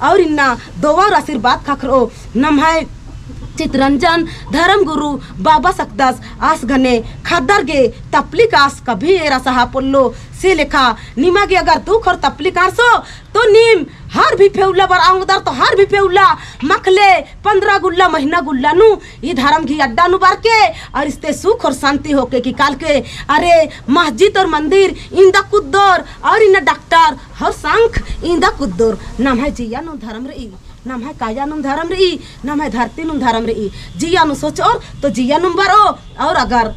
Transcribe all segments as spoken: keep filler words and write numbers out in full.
और इन्ना दुआ और आशीर्वाद ख़क्खरओ नम्है चितरंजन धर्म गुरु बाबस अख़दस। आस गने ख़द्दर गे तपलिक आस कभी एरा सहा पोल्लो। से लेखा निमा गे अगर दुख और तपलिक आरसो तो नीम हर बिफे उल्ला बरआ ओंगदर तो हर बिफे उल्ला मखले पन्द्रह गुल्ला महीना गुल्ला नू ई धर्म गही अड्डा नू बरके और इस्ते सुख और शांति होके कि कालके अरे मस्जिद और मंदिर इन्दा कुद्दोर और इन्ना डॉक्टर और संख इन्दा कुद्दोर। नम्है जिया नू धर्म रई, नम्है काया नू धर्म रई, नम्है धरती नू धर्म रई। जिया नू सोचओर तो जिया नू बरओ और अगर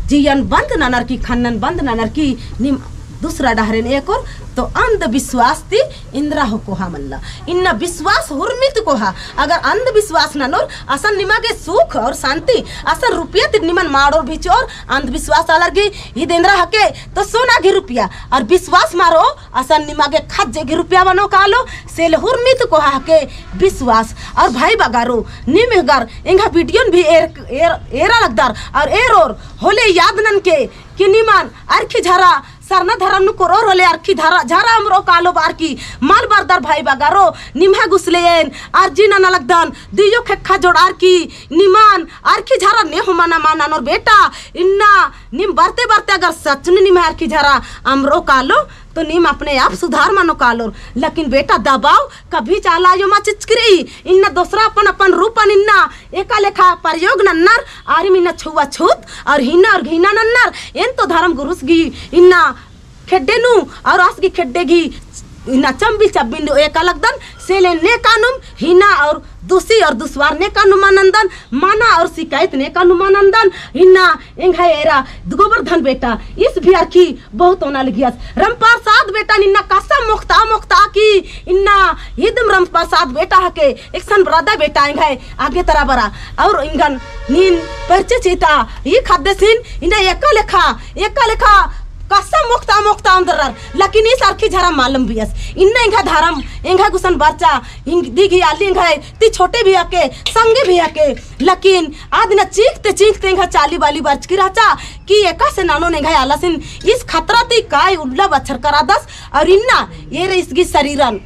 जियन बंद ननर की, ख़न्नन बंद ननर की, नीम दूसरा डहरेन एकोर तो अंधविश्वास ती इन्द्रा हो कोहा मल्ला। इन्ना विश्वास हुरमित कोहा। अगर अंधविश्वास ननोर असन निमा गे सुख और शांति, असन रुपया ती निमन माड़ोर बिचोर अंधविश्वास आलर गही इद एन्द्रा हके तो सोना गही रुपया और विश्वास मारो असन निमा गे खज्जे गही रुपया मनो कालो। से ले हुरमित कोहा हके विश्वास। और भाई बगारो नीम अगर एंगा वीडियोन भी एर, एर, एरा लगदर और एरोर होले याद ननके कि निमन अरखी झरा सरना धरम नू कोरोर होले अरखी झरा, झरा अम्बरओ कालो बअर की मल बरदर भाई बगारो। निम्है गुसले एन अर्जी नना लगदन दियो ख़ेक्खा जोड़ार की निमन अरखी झरा ने हूँ मना मा ननोर बेटा। इन्ना नीम बरते बरते अगर सच नू निम्है अरखी झरा अम्बरओ कालो तो नीम अपने आप सुधार मनो कालोर। लेकिन बेटा दबाव कभी चाला आयो मा चिचकी रई। इन्ना दोसरा अपन अपन रूपन इन्ना एका लेखा प्रयोग नन्नर, आरिम इन्ना छुआछूत और हिना और घिना नन्नर। एन तो धर्म गुरुस गही इन्ना खेड्डे नू और आस गही खेड्डे गही इन्ना चम्बिल चब्बिल नू एका लगदन। से ले नेकानुम हिना और दुसी और दुसवार नेकानुम मा नन्दन, मना और शिकायत नेकानुम मा नन्दन। इन्ना एंग्है एरा गोबरधन बेटा ईस भी अरखी बहुत ओना लगियस। रामप्रसाद बेटा निन्ना कसा मोख़ता मोख़ता की इन्ना इदम रामप्रसाद बेटा हके एकसन बरदा बेटा एंग्है आगे तरा बरा। और एंगन नीन परिचय चिता ई ख़द्देसिन इन्ना एका लेखा, एका लेखा कसा मोख़ता मोख़ता ओन्दरर। लेकिन ईस अरखी झरा मल अम्बियस। इन्ना एंग्है धरम, एंग्है गुसन बरचा, एंग्है दिगही आली एंग्है ती छोटे भी हके, संगे भी हके। लेकिन आद इन्ना चींख़ते चींख़ते एंग्है चाली बाली बरचकी रहचा कि एकासे ननोन एंग्है आलासिन ईस खतरा ती काय उल्ला बछरका रअदस। और इन्ना एरा ईस गही शरीरन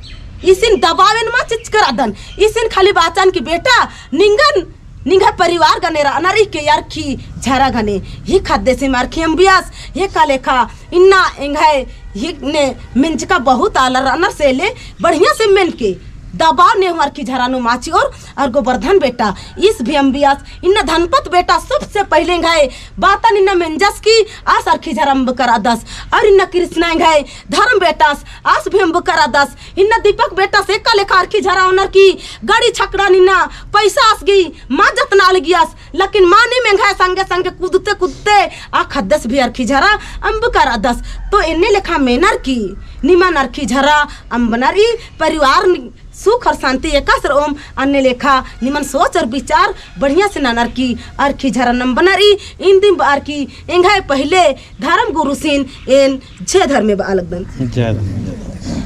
ईसिन दबावेन मा चिचका रअदन। ईसिन खाली बाचन कि बेटा निंगन निंग्है परिवार गने रअनर ई के अरखी झरा गने ही ख़द्देसिम अरखी अम्बियस। एका लेखा इन्ना एंग्है ही ने मेंजका बहुत आलर रअनर से ले बढ़िया से मेनके दबाव ने हूँ अरखी झरा नू मा चिओर। और गोबरधन बेटा ईस भी अम्बियस। इन्ना धनपत बेटा सबसे पहिले एंग्है बातन इन्ना मेंजस की आस अरखी झरा अम्बका रअदस। और इन्ना कृष्णा एंग्है धर्म बेटास आस भी अम्बका रअदस। इन्ना दीपक बेटास एका लेखा अरखी झरा ओनर की गाड़ी छकड़ा निन्ना पैसा आस गही मा जतना लगियस। लेकिन मानिम एंग्है संगे संगे कुदते कुदते आ ख़द्दस भी अरखी झरा अम्बका रअदस। तो एन्ने लेखा मेनर की निमन अरखी झरा अम्बनर ई परिवार सुख और शांति एकासे रओम। अन्ने लेखा निमन सोच और विचार बढ़िया से ननर की अरखी झरा अम्बनर ई। इन्दिम बअर की एंग्है पहिले धर्म गुरुसिन एन जय धर्मे बआ लगदन। जय धर्मे।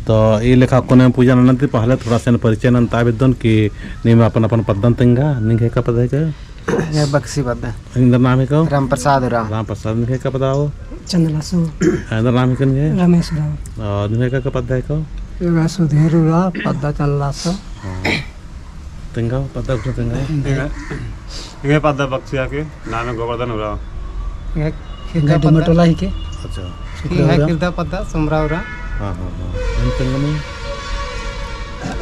तो ई लेखा कोने पूजा ननती पहले थोड़ा सा परिचय नन्ता बेद्दन कि नीम अपन अपन पद्दन तेंगा। निंग्है का पद्दा हिके? ये बक्सी पद्दा। इन्दर नाम हिके? राम प्रसाद उराँव। राम प्रसाद। निंग्है का पद्दा हो? चंदलासो। इन्दर नाम हिके निंग्है? रमेश उराँव। और निंग्है का पद्दा हिके? ये सुधीर उराँव, पद्दा चंदलासो। हाँ। तेंगा, पद्दा कुछ तेंगा। एंग्है पद्दा बक्सिया के नामे गोवर्धन उराँव। एंग्है खिरदा पद्दा। अच्छा। एंग्है खिरदा पद्दा सुमरा उराँव। हाँ, हाँ, हाँ। एन तेंगा में?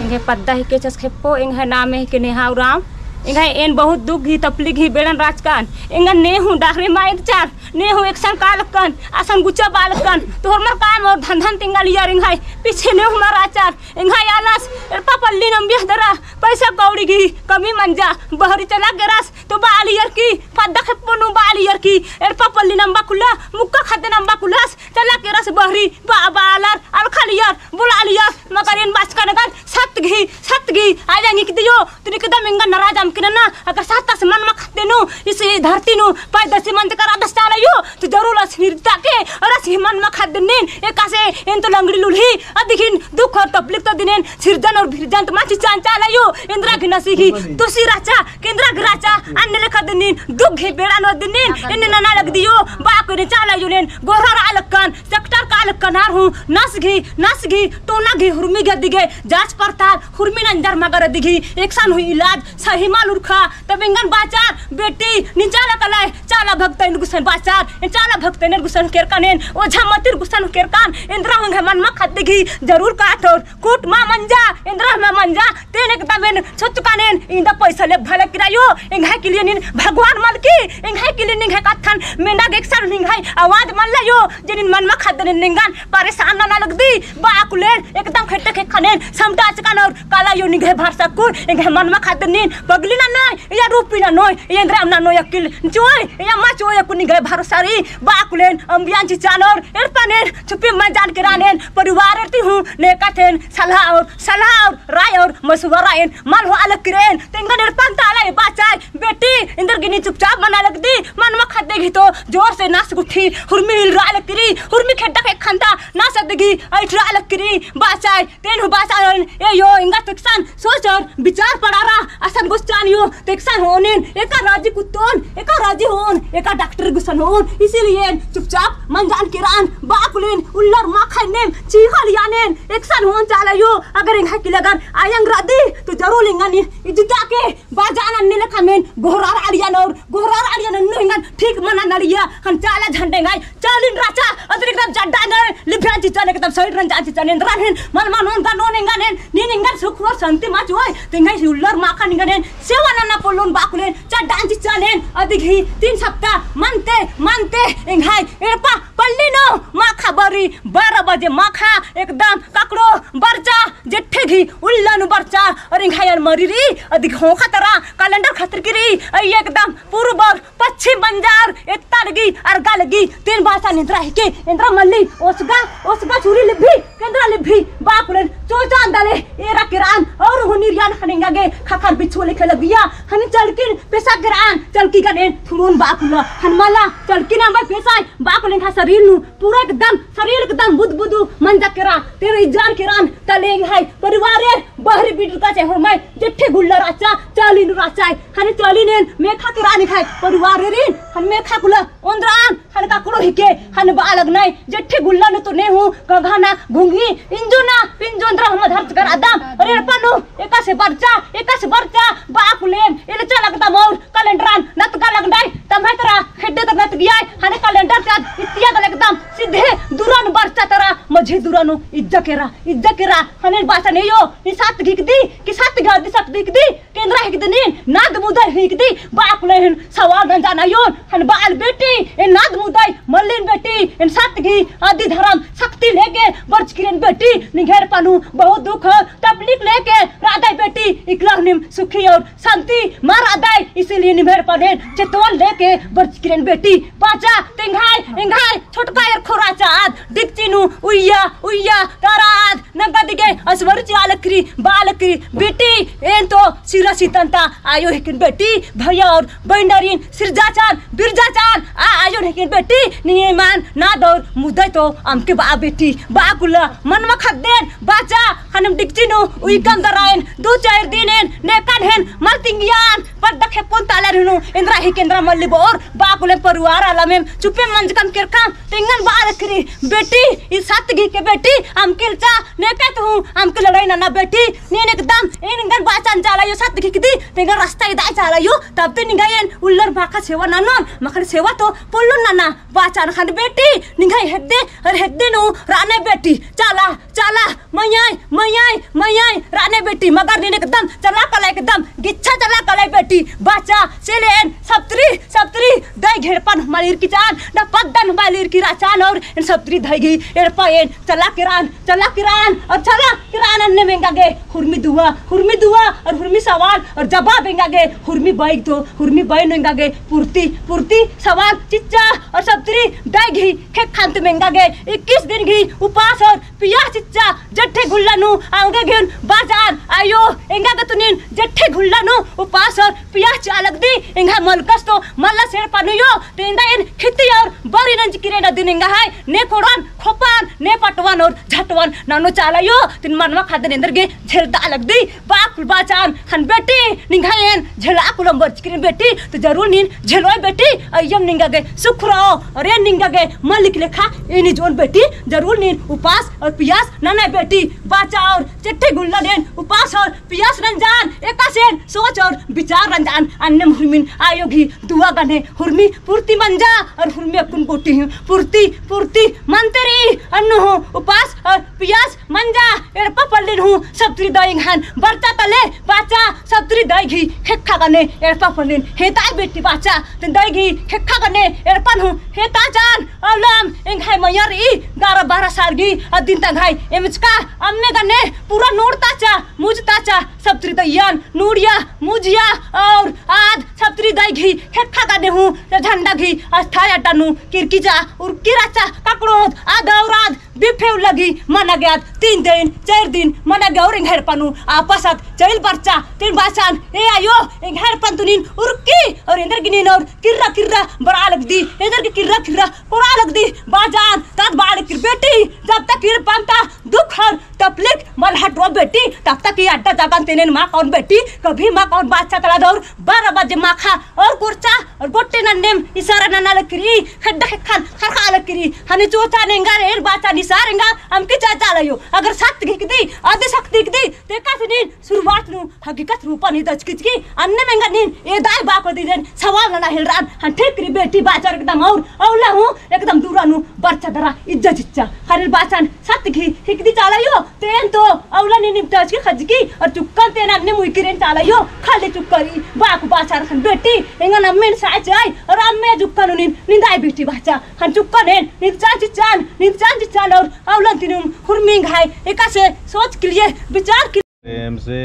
एंग्है पद्दा हिके चस खेप्पो, एंग्है नामे हिके नेहा उराँव। एंग्है एन बहुत दुख गही तपलिक गही बेड़न रहचकन। एंगन ने हूँ डहरे मा एदचर। ने हूँ एकसन कालकन, असन गुचा बालकन, तो होरमर काम और धंधन तेंगालियर एंग्है, पीछे ने हूँ मा रहचर, एंग्है आलस, एड़पा पल्ली नम्बियस दरा, पैसा कौड़ी गही कमी मंजा, बहरी चला केरस, तो बालियर की, पद्दा खेप्पो नू बालियर की, एड़पा पल्ली नम्बा कुल्ला, मुक्का खद्दे नम्बा कुल्लस, चला केरस बहरी, बा-, बालर, अलखालियर, बुलालियर, मगर एन बाचकन अगर सत गही, सत गही, आवेंगे कि दियो, तो निकदम एंगा नाराज अमके नना, अगर साता से मन मखते नु, इस धरती नु, पैदा से मन जकर आदस चाला यो, तो जरूर अस निर्ता के, और अस ही मन मखत दिनिन, एकासे, एन तो लंगड़ी लुल्ही, अदिखिन दुख और तपलिक तो दिनेन सिरजन और भिरजन तो मा चिच्चान चाला अयो, एन्दरा गही नसीब गही तुसी रहचा, केन्दरा गही रहचा, अन्ने लेखा दिनिन, दुख गही बेड़ा नू दिनिन, एन्ने नना लगदियो, बा कुने चाला अयो नेन, गोहरारआ लक्कन, सेक्टर का लक्कन आर हूँ, नस गही, नस गही, टोना गही, हुरमी गही दिगे, जाँच पड़ताल, हुरमी नंजर मगर दिगही, एकसन हूँ इलाज, सही मा लुरखा, तब एंगन बाचार, बेटी, नीन चाला कलाय, चाला भगतइन गुसन बाचार, एन चाला भगतइन गुसन केरकन एन, ओझा मतिर गुसन केरकन, एन्दरा हूँ एंग्है मनमा ख़द्द दिगही, जरूर काठोर, कूट मा मंजा, एन्दरा मा मंजा, तेन एकदम एन छोचकन एन, इन्दा पैसा ले भले किरायो, एंग्है किलियन नीन भगवान मलकी, एंग्है किलियन निंग्है कत्थन, मेना गेक्सन निंग्है आवाज मल्ला अयो, जे नीन मनमा ख़द्द नीन एंगन परेशान नना लगदी, बा कुलेन, एकदम खेट्टे ख़ेक्खन एन, समटाचकन और काला अयो निंग्है भरसा कुर, एंग्है मनमा ख़द्द नीन पगली ननोय, या रूपी ननोय, या एन्दरा ननोय अकिल चोय, या मा चोय अक्कु निंग्है भरसा रई, बा कुलेन अम्बियान चिच्चान और एड़पन एन, चुप्पी मंजान केरान एन, परिवार ती हूँ नेकाथेन, सलाह और, सलाह और, राय और, मशवरा एन, मल होआ लग किरेन, तेंगन एड़पन ताला ए बाचाय, बेटी, एन्दर गे नीन चुपचाप मना लगदी, मनमा ख़द्द दिगही तो, जोर से नस गुट्ठी, हुरमी इलरआ लग किरी, हुरमी खेड्डा ख़ेक्खन ता, नस दिगही, अइठरआ लग किरी, बाचाय, तेन हूँ बाचान, ए अयो, एंगा तो एकसन सोच और विचार पड़ारा, असन गुस्चान अयो, तो एकसन होन एन, एका राजी कुत्तोन, एका राजी होन, एका डॉक्टर गुसन होन, इसीलिए चुपचाप मंजान केरान, बा कुलेन, उल्लर माखा एन्नेम, चीखा लियान एन, एकसन होन चाला अयो, अगर एंग्है किलियन अगर आयंग रअदी, तो जरूर एंगन इज्जता के, बाचान अन्ने लेखा मेन, गोहरारआ लियान और, गोहरारआ लियान अन्नु एंगन, ठीक मना नलिया, ख़ने चाला झंडे एंग्है, चालिन रहचा, अदिन एकदम जड्डा ने, लिभ्यान चिच्चान एकदम सही रंजान चिच्चान एन, एन्दरा हेन, मल मा नोन गा नोन एंगन एन, नीन एंगन सुख और शांति मा चोय, तेंग्है उल्लर माखा निंगन एन, सेवा नना पोल्लोन बा कुलेन, चड्डान चिच्चान एन, अदिगही तीन सप्ताह, मनते, मनते, एंग्है, एड़पा, पल्ली नू, माखा बरी, बारह बजे माखा, एकदम ककड़ो, बरचा, जेठे गही, उल्ला नू बरचा, और एंग्है अनमरी रई, अदिगही ख़ोख़ा तरा, calendar खतरकी रई, अई एकदम, पूर्व और, पच्छिम बंजार, एत्ता लगी, अरगा लगी, तेन बाचान एन्दरा हिके, एन्दरा मल्ली, ओसगा, ओसगा चूरी लिभ्भी, केन्दरा लिभ्भी, बा कुलेन, चोचान दले, एरा केरान, और हुनी रियान ख़ने एंगा गे, ख़क्खर बिछुआ लेखे लगिया, ख़ने चलकिन, पेसा केरान, चलकी गनेन, थुड़ोन बा कुला, ख़ने मला, चलकिन अम्बा पेसाय, बा कुलेन ख़ा सरीर नू, पूरा एकदम, सरीर एकदम बुदबुदु, मंजा केरा, तेरे इज्जान केरान, तले एंग्है, परिवार रे, बहरी बिडरका चाहे होरमय, जेठे गुल्ला रहचा, चाली नू रहचा, ख़ने चाली नेन, मेखा केरान एंग्है, परिवार रे रीन, ख़ने मेखा कुला, ओन्द्रान, ख़ने ककड़ो हिके, ख़ने बआ लगनय, जेठे गुल्ला नू तो ने हूँ, गंगहना, घुंगी, इंजोना, पिंजोन्द्रा हूँ धरचकर अदम, अरे एड़पा नू, एकासे बरचा, एकासे बरचा, बा कुलेन, एलचा लगदम और, calendar नतगा लगनय, तम्है तरा, खेड्डे तरा नतगियाय, ख़ने calendar ता, इत्तिया तरा एकदम, सीधे, दुरा नू बरचा तरा, मझी दुरा नू, इज्जा केरा, इज्जा केरा, ख़ने बाचान अयो, नीन सत गही हिकदी, कि सत गही अदी सत गही हिकदी, केन्दरा हिकदी नीन, नाद मुदई हिकदी, बा कुलेन सवाल नंजान अयोन, ख़ने बाल बेटी, एन नाद मुदई, मल्लिन बेटी, एन सत गही, अदी धरम, शक्ति लेके, बरचकी रएन बेटी, निंग्है एड़पा नू, बहुत दुख और तकलीफ लेके, रअदय बेटी, इकला हूँ नीम सुखी और शांति मा रअदय, इसीलिए निम्है एड़पा नेन, चेतवन लेके, बरचकी रएन बेटी, बाचा, तेंग्है, एंग्है, छोटका एरखो रहचा आद, डिक्ची नू, उइया, उइया, तरा आद, नंगा दिगे असवरी चिआ लकरी, बआ लकरी, बेटी, एन तो सिरा सीतन ता आयो हिकिन बेटी, भैया और बहिनरिन, सिरजा चान, बिरजा चान, आ आयो हिकिन बेटी, निंग्है मान, नाद और मुदई तो अमके बआ बेटी, बआ कुला, मनमा ख़द्देन, बाचा, ख़ने डिक्ची नू, उइकन दरा एन, दू चार दिन एन, नेकन हेन, मल तिंगियान, पर दखे पुन ताला रहनु, एन्दरा हिके एन्दरा मल्ली बओर, बआ कुलेन परिवार आलम एम, चुप्पे मंजकम केरकम, तेंगन बआ लकरी, बेटी, ई सत गही के बेटी, अमके एलचा, नेकत हूँ, अमके लड़ाई नना बेटी, नीन एकदम, एन एंगन बाचान चाला अयो सत गही हिकदी, तेंगन रस्ता इदा चाला अयो, तब ते निंगा एन, उल्लर माखा सेवा ननोन, मखन सेवा तो, पोल्लोन नना, बाचान ख़ने बेटी, निंग्है हेद्दे, अरे हेद्दे नू, रअनय बेटी, चाला, चाला, मइय्याँ, मइय्याँ, मइय्याँ, रअनय बेटी, मगर नीन एकदम, चला कला एकदम, गिच्छा चला कला बेटी, बाचा, चले एन, सप्तरी, सप्तरी, दई गही एड़पन मल ईरकी चान, ना पद्दन मल ईरकी रहचान और एन सप्तरी दई गही एड़पा एन, चला केरान, चला केरान, और चला केरान अन्ने मेंगा गे, हुरमी दुआ, हुरमी दुआ और हुरमी सवाल और जवाब एंगा गे हुरमी बई तो, हुरमी बई नू एंगा गे पुरती, पुरती सवाल चिच्चा और सप्तरी दई गही ख़ेक्खन तुम एंगा गे इक्कीस दिन गही उपास और पियास चिच्चा। जेठे गुल्ला नू अवंगे घेन बाचान आयो, एंगा गे तुनिन जेठे गुल्ला नू उपास और पियास चिआ लगदी, एंगा मलकस तो मल्ला सेड़ पनुयो, तो एंदा एन खित्ती और बरी नंजकिरे नदिन एंगा है, ने कोड़न, खोपन, ने पटवन और झटवन ननो चाला आयो, तिन मनवा खादन एन्देर गे झेलता लगदी। बाकुल बाचान ख़ने बेटी, निंग्है एन झेला कुलम बरचकिरिन बेटी, तो जरूर नीन झेलोय बेटी, अइय्यम निंगा गे सुख रओ, और एन निंगा गे मलिक लेखा एन जोन बेटी, जरूर नीन उपास और पियास ननय बेटी, बाचा और जेठे गुल्ला नू एन उपास और पियास नंजान, एकासे एन सोच और विचार नंजान, अन्नेम हुरमिन आयो गही दुआ गने हुरमी पुरती मंजा और हुरमी अक्कुन गोटी हूँ पुरती, पुरती मंतेरी अन्नु हूँ उपास और पियास मंजा। एड़पा पल्लिन हूँ सप्तरी दई एंग्हैन बरचा तले बाचा, सप्तरी दई गही ख़ेक्खा गने एड़पा पल्लिन हेताय बेटी बाचा, तिन दई गही ख़ेक्खा गने एड़पन हूँ हेता जान। अवलम एंग्है मइय्याँ रई ग्यारह बारह साल गही, अदिन तंग्है एमचका अम्मे गने पूरा नूड़ताचा, मुजताचा, सप्तरी दईयन नूड़िया, मुजिया और आद सप्तरी दई गही ख़ेक्खा गने हूँ झंडा गही अस्थायी अड्डा नू किरकिचा, उरकी रहचा ककड़ोत, आद और आद बिफे उल्ला गही मना गे आद तीन दिन, चार दिन मना गे और एंग्है एड़पा नू आपस आद चइल बरचा, तिन बाचान, ए आयो, एंग्है एड़पन तुनिन उरकी और एन्देर गे नीन और किर्रा किर्रा बरआ लगदी, एन्देर गे किर्रा किर्रा कोरआ लगदी, बाचान, तद बाड़किर बेटी, जब तक एड़पन ता दुख और तकलीफ मल हटरो बेटी, तब तक ई अड्डा जगन तेनेन मा कओन बेटी, कभी मा कओन बाचा तला दौर बारह बजे माखा और कोरचा और गोट्टे नन्नेम इशारा नना लकरी, खड्डा ख़ेक्खन खरखा लकरी, हने चोचा नेंगा रे, एन बाचा निसार एंगा, अमके चाचा लयो। अगर सत्त हिकदी, अदि सत्त हिकदी, ते एकासे नीन शुरुआत नू हकीकत रूपन ही दचकिचकी, अन्नेम एंगा नीन एदाय बाको दिदेन सवाल नना हेलरान, हाँ ठीक रई बेटी बाचा एकदम और अवला हूँ एकदम दूरा नू बरचा दरा इज्जा चिच्चा। हरिर बाचान सत्त गही हिकदी चाला आयो, तेन तो अवला नीन इम्तियाज की खजकी, और चुक्कन तेन अन्ने मुइकिरेन चाला आयो, खाली चुक्करी, बाकु बाचार ख़ने बेटी, एंगन अम्मेन साय चाय, और अम्मे चुक्कन नीन निंदाय बेटी बाचा, ख़ने चुक्कन एन, निंदचान चिच्चान, निंदचान चिच्चान, और अवलन तिनुम हुरमिंग है, एकासे सोच के लिए, विचार के प्रेम से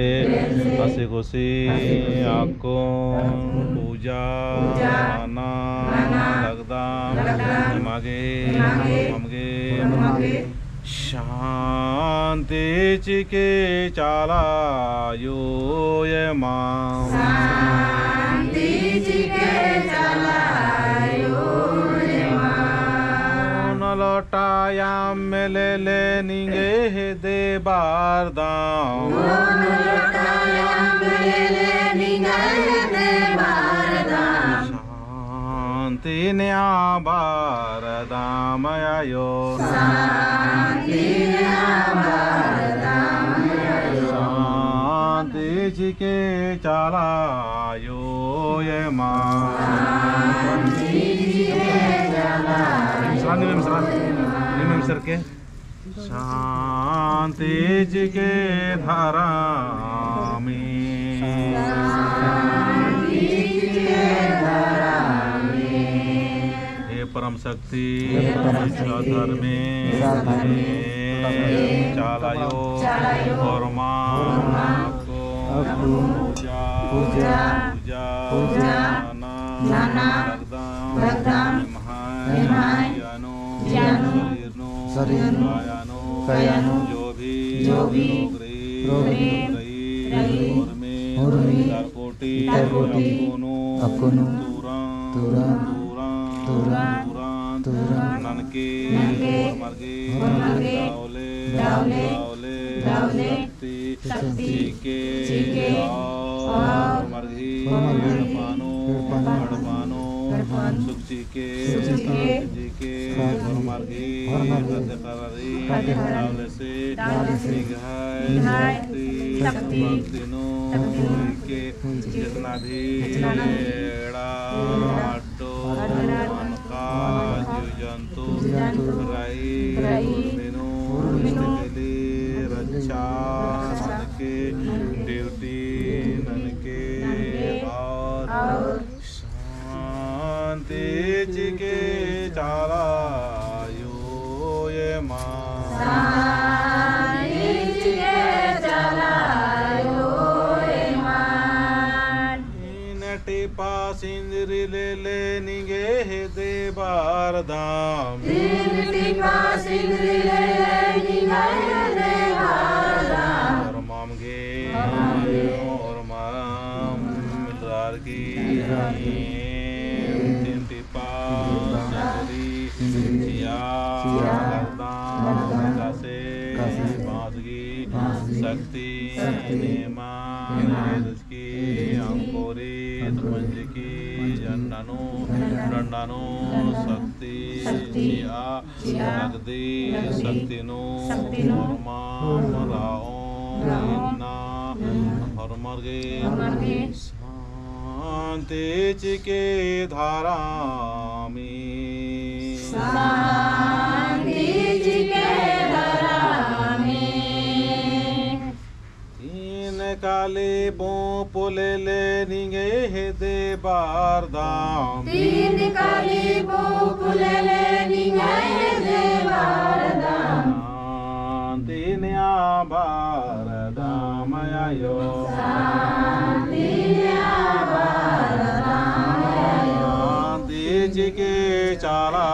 हँसी खुशी अक्कुन पूजा नना लगदम एमा गे एमा गे शांति चिके चाला आयो एमा। शांति चिके चाला आयो एमा। नू लोटा अम्म लेले निंग्है हेद्दे बरदम। नू लोटा अम्म लेले निंग्है हेद्दे बरदम। शांति नेआ बरदम आयो। शांति नेआ बरदम आयो। शांति चिके चाला आयो एमा। शांति चिके चाला आयो। मिसरा, निम्है मिसरा, निम्है मिसरा के। शांति चिके धरमी। हे परम शक्ति, हे परम शक्ति, सत धर्मे, सत धर्मे, चाला आयो, चाला आयो, होरमा, होरमा, अक्कुन, अक्कुन, पूजा, पूजा, पूजा, पूजा, नना, नना, लगदम, लगदम, एम्है, एम्है, जिया नू, जिया नू, शरीर नू, शरीर नू, काया नू, काया नू, जो भी, जो भी, रोग रई, रोग रई, रई, उर्मी, उर्मी, इतार कोटी, इतार कोटी, अक्कुन नू, अक्कुन नू, तुरंत, तुरंत, तुरंत, तुरंत, तुरंत, ननके, ननके, होरमर गे, होरमर गे, दव ले, दव ले, दव ले, दव ले, शक्ति, शक्ति, चिके, चिके, और, और, होरमर गे, होरमर गे, एड़पा नू, एड़पा नू, एड़पा नू, एड़पा नू, सुख चिके, सुख चिके, चिके, होरमर गे, होरमर गे, खद्द ख़र्रा रई, खद्द ख़र्रा रई, दव ले से, दव ले से, निंग्है, निंग्है, शक्ति, शक्ति, भक्ति नू, शक्ति नू, होई के, होई के, जेतना भी, जेतना भी, एड़ा, एड़ा, अड्डो, अड्डो, अनका, अनका, जीव जंतु, जीव जंतु, रई, रई, उर्मी नू, उर्मी नू, उर्मी नू, रक्षा, रक्षा, ननके, ननके, duty, ननके, ननके, और, और, शांति चिके चाला आयो एमा। शांति चिके चाला सिंदरी लेले निंग्है हेद्दे बरदम। तीन टिपा सिंदरी लेले निंग्है हेद्दे बरदम। होरमम गे, होरमम मिलरार की, तीन टिपा सिंदरी चिआ लगदम, कासे बाँस गही शक्ति नेमा की अंकुरित मंजकी डंडा नू, डंडा नू शक्ति चिआ लगदी, शक्ति नू होरमम रओ इन्ना होरमर गे। शांति चिके धरमी। शांति चिके धरमी। तीन काली पूँप लेले निंग्है हेद्दे बरदम। तीन काली पूँप लेले निंग्है हेद्दे बरदम। शांति नेआ बरदम आयो। शांति नेआ बरदम आयो। शांति चिके चाला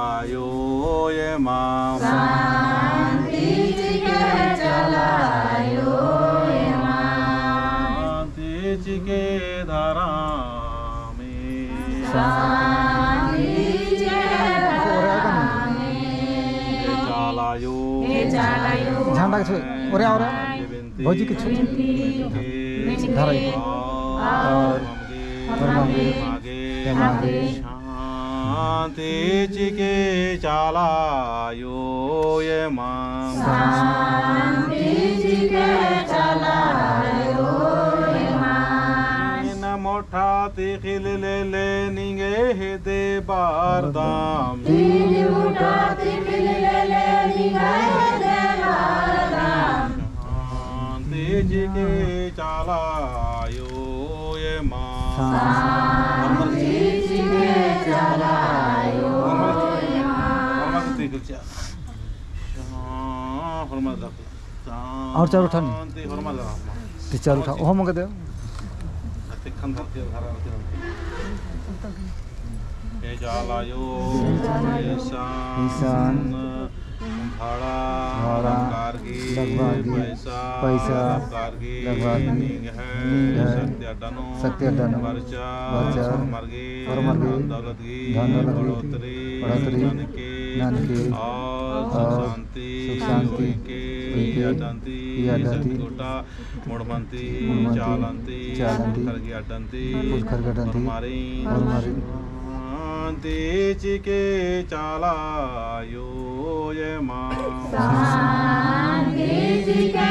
आयो एमा। शांति चिके चाला आयो एमा। शांति चिके धरमी। शांति चिके धरमी। चाला आयो। चाला आयो। झंडा के छुए। ओरे, ओरे। भौजी के छुए। धराई। और मागे। मागे। शांति चिके चाला आयो एमा। शांति चिके चाला आयो एमा। तीन मोठा तिख़िल लेले निंग्है हेद्दे बरदम। तीन मोठा तिख़िल लेले निंग्है हेद्दे बरदम। शांति चिके चाला आयो एमा। शांति चिके चाला आयो एमा। होरमर ती कुछ। और चार उठा नहीं। शांति होरमर ती चार उठा। ओहो मगे दे। अतिखन धरती और घर आती रहती। ए चाला आयो, ईशान, ईशान, भाड़ा, भाड़ा, लगबागी, लगबागी, पैसा, पैसा, लगबागी, लगबागी, निंग्है, निंग्है, शक्ति अड्डा नू, शक्ति अड्डा नू, बरचा, बरचा, होरमर गी, होरमर गी, धन दौलत गी, धन दौलत गी, बढ़ोतरी, बढ़ोतरी, ननके, ननके, और सुख और शांति, सुख शांति, उइके, उइके, ई अड्डा ती, ई अड्डा ती, शक्ति गोटा, मुड़मन ती, मुड़मन ती, चालन ती, चालन ती, पुरखर गी अड्डन ती, पुरखर गी अड्डन ती, होरमारिन, होरमारिन। शांति चिके चाला आयो एमा। शांति चिके